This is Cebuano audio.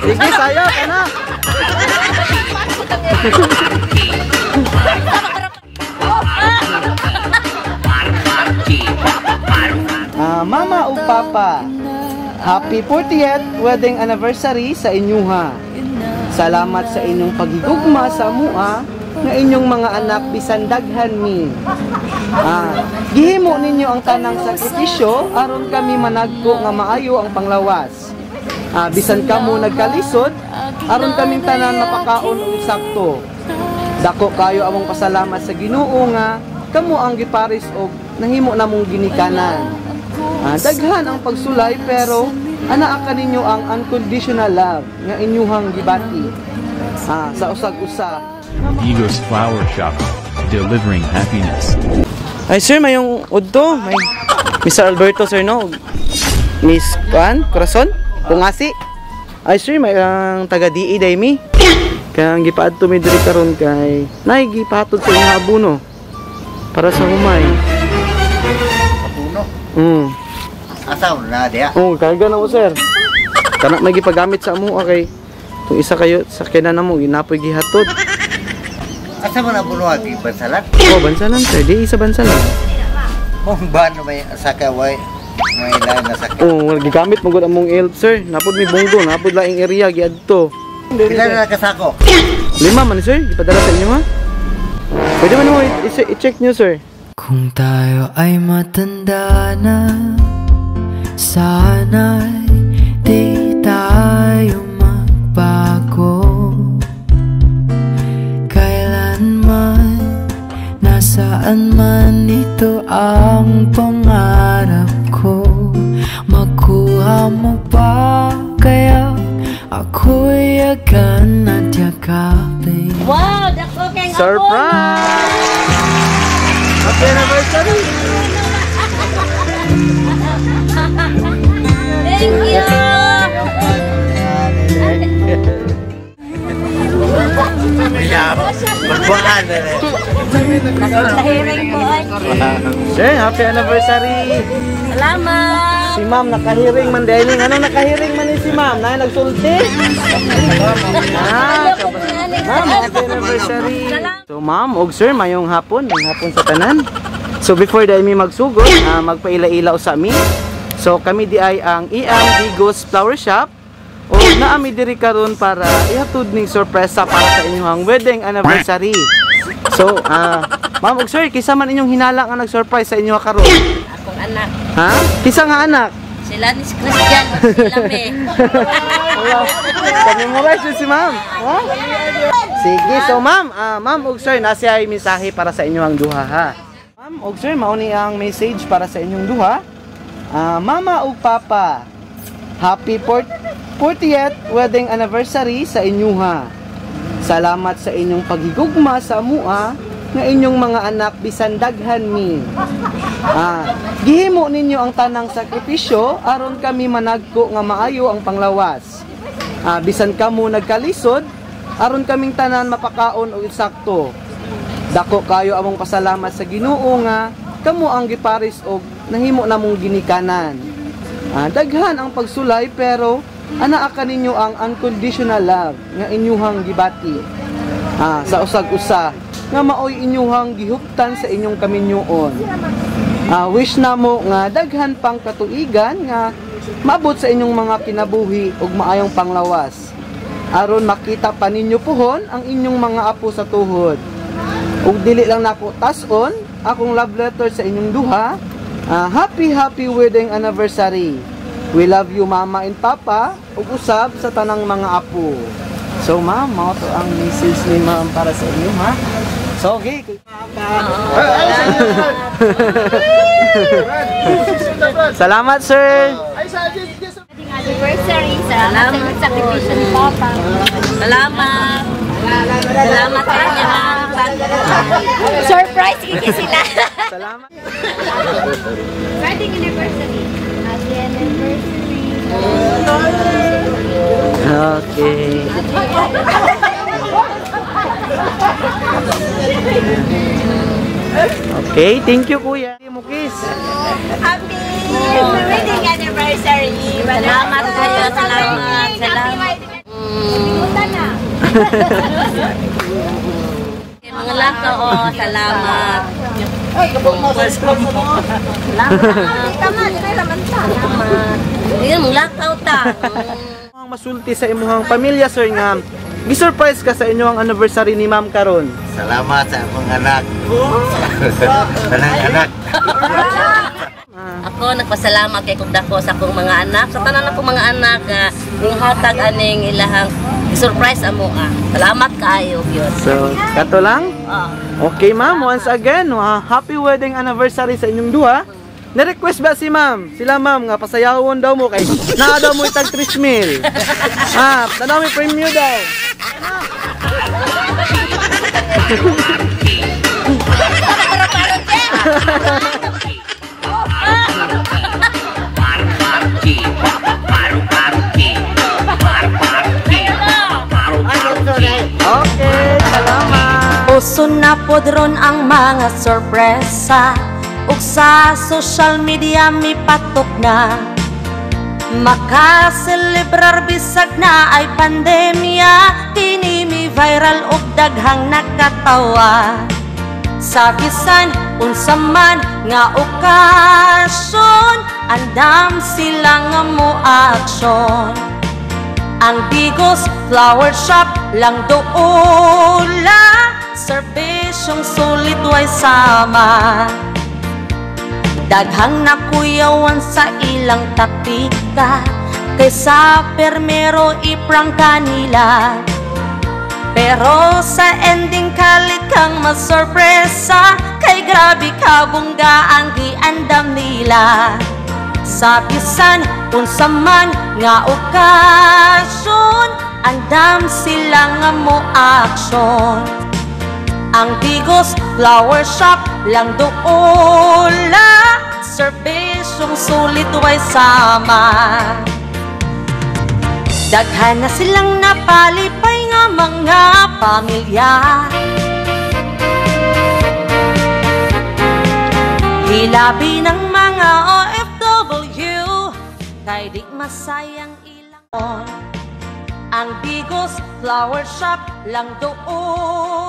Sige, sayo ka na. Mama o Papa, happy 40th wedding anniversary sa inyuha. Salamat sa inyong paghigugma sa mua nga inyong mga anak bisan daghan mi. Gihimo ninyo ang tanang sakripisyo aron kami managko nga maayo ang panglawas. Bisan kamo nagkalisod aron kaming tanan mapakaon og sakto. Dako kayo among pasalamat sa Ginoo nga kamo ang giparis og nahimo namong ginikanan. Daghan ang pagsulay pero anaa kaninyo ang unconditional love nga inyuhang gibati. Sa usag-usa. Digos Flower Shop, delivering happiness. Ay sir, mayong udto, may Mr. Alberto sir no. Miss Juan, Corazon, Pungasi. Ay sir, may ang taga DE day mi. Kaya ang gipaadto mi diri karon kay nay gipahatod sa inyong abono para sa humay. Abono? Asa na diya? Oh, karga na mo sir. Kana may gipagamit sa amo kay tung isa kayo sa kinan namo ginapoy gihatod. Asa man abono agi Bansalan? Oh, Bansalan sir, di isa Bansalan. Mong ban may saka way may lain na saka. Oh, gigamit mo gud among elf sir. Napod mi bunggo, napod laing area giadto. Pila na kasako? 5 man sir, ipadala sa inyo ha. Pwede man mo i-check nyo sir. Kung tayo ay matanda na, sana'y di tayo magbago. Kailanman, nasaan man, ito ang pangarap ko. Makuha mo pa kaya ako'y agan at yakapin. Wow! Dako kayong surprise! Happy anniversary! Thank you! Sir, happy anniversary! Salamat! Si ma'am nakahiring man dahil. Ano nakahiring man ni si ma'am? Na nagsulti? Ma'am, happy anniversary! So ma'am, og sir, mayong hapon. Mayong hapon sa tanan. So before dahil mi magsugod, magpaila-ila usa mi. So kami di ay ang EM Digos Flower Shop. O naami diri karon para ihatod ning sorpresa para sa inyong wedding anniversary. So, ma'am og sir, kinsa man inyong hinala nga nag-surprise sa inyo karon? Akong anak. Ha? Kinsa nga anak? Sila ni Christian, sila me. Ka-memorize si ma'am. Ha? Sige, so ma'am, ma'am og sir, nasa ay mensahe para sa inyong duha ha. Ma'am og sir, mao ni ang message para sa inyong duha. Mama ug papa, happy 40th wedding anniversary sa inyuha. Salamat sa inyong paghigugma sa amua nga inyong mga anak bisan daghan mi. Gihimo ninyo ang tanang sakripisyo aron kami managko nga maayo ang panglawas. Bisan kamo nagkalisod aron kaming tanan mapakaon og sakto. Dako kayo among pasalamat sa Ginoo nga kamo ang giparis og nahimo namong ginikanan. Daghan ang pagsulay pero anaa kaninyo ang unconditional love nga inyuhang gibati. Sa usag-usa nga maoy inyuhang gihuptan sa inyong kaminyoon. Wish namo nga daghan pang katuigan nga maabot sa inyong mga kinabuhi ug maayong panglawas. Aron makita pa ninyo puhon ang inyong mga apo sa tuhod. Ug dili lang nako tas-on akong love letter sa inyong duha. Happy happy wedding anniversary. We love you mama and papa ug usab sa tanang mga apo. So ma'am, mao to ang message ni ma'am para sa inyo ha. So okay. Salamat sir. Anniversary. Salamat sa sakripisyo ni Papa. Salamat. Salamat sa inyo. Surprise kiki sila. Salamat. Wedding anniversary. Happy anniversary. Okay. Okay, thank you kuya. Mukis. Happy wedding anniversary. Salamat kayo. Salamat. Salamat. Mga lakaw, oh, salamat. Salamat. Salamat. Ayun, mga lakaw ta. Ang masulti sa imuhang pamilya, sir, nga gi-surprise ka sa inyong anniversary ni ma'am karon. Salamat sa akong anak. Tanang anak. Ako nagpasalamat kay kog dako sa akong mga anak, sa tanan akong mga anak nga ninghatag aning ilahang surprise amo ah. Salamat kaayo gyud. So, kato lang. Oh. Okay, ma'am, once again, happy wedding anniversary sa inyong duha. Na-request ba si ma'am? Sila ma'am nga pasayawon daw mo kay naa daw mo itag 3 mil. Ah, tanaw may premium daw. Okay, salamat. Uso na pod ron ang mga sorpresa ug sa social media mipatok na. Makaselebrar bisag na ay pandemya, kini mi viral ug daghang nakatawa. Sa bisan unsa man nga okasyon, andam sila nga mo aksyon. Ang Digos Flower Shop lang doula, serbisyong sulit way sama. Daghang nakuyawan sa ilang taktika, kaysa permero iprangka nila. Pero sa ending kalit kang masorpresa, kay grabe kabongga ang giandam nila. Sa bisan unsa man nga okasyon, andam sila nga mo aksyon. Ang Digos Flower Shop lang doula, serbisyong sulit way sama. Daghan na silang napalipay nga mga pamilya. Hilabi ng mga OFW, kay di masayang ilang. Ang Digos Flower Shop lang doon.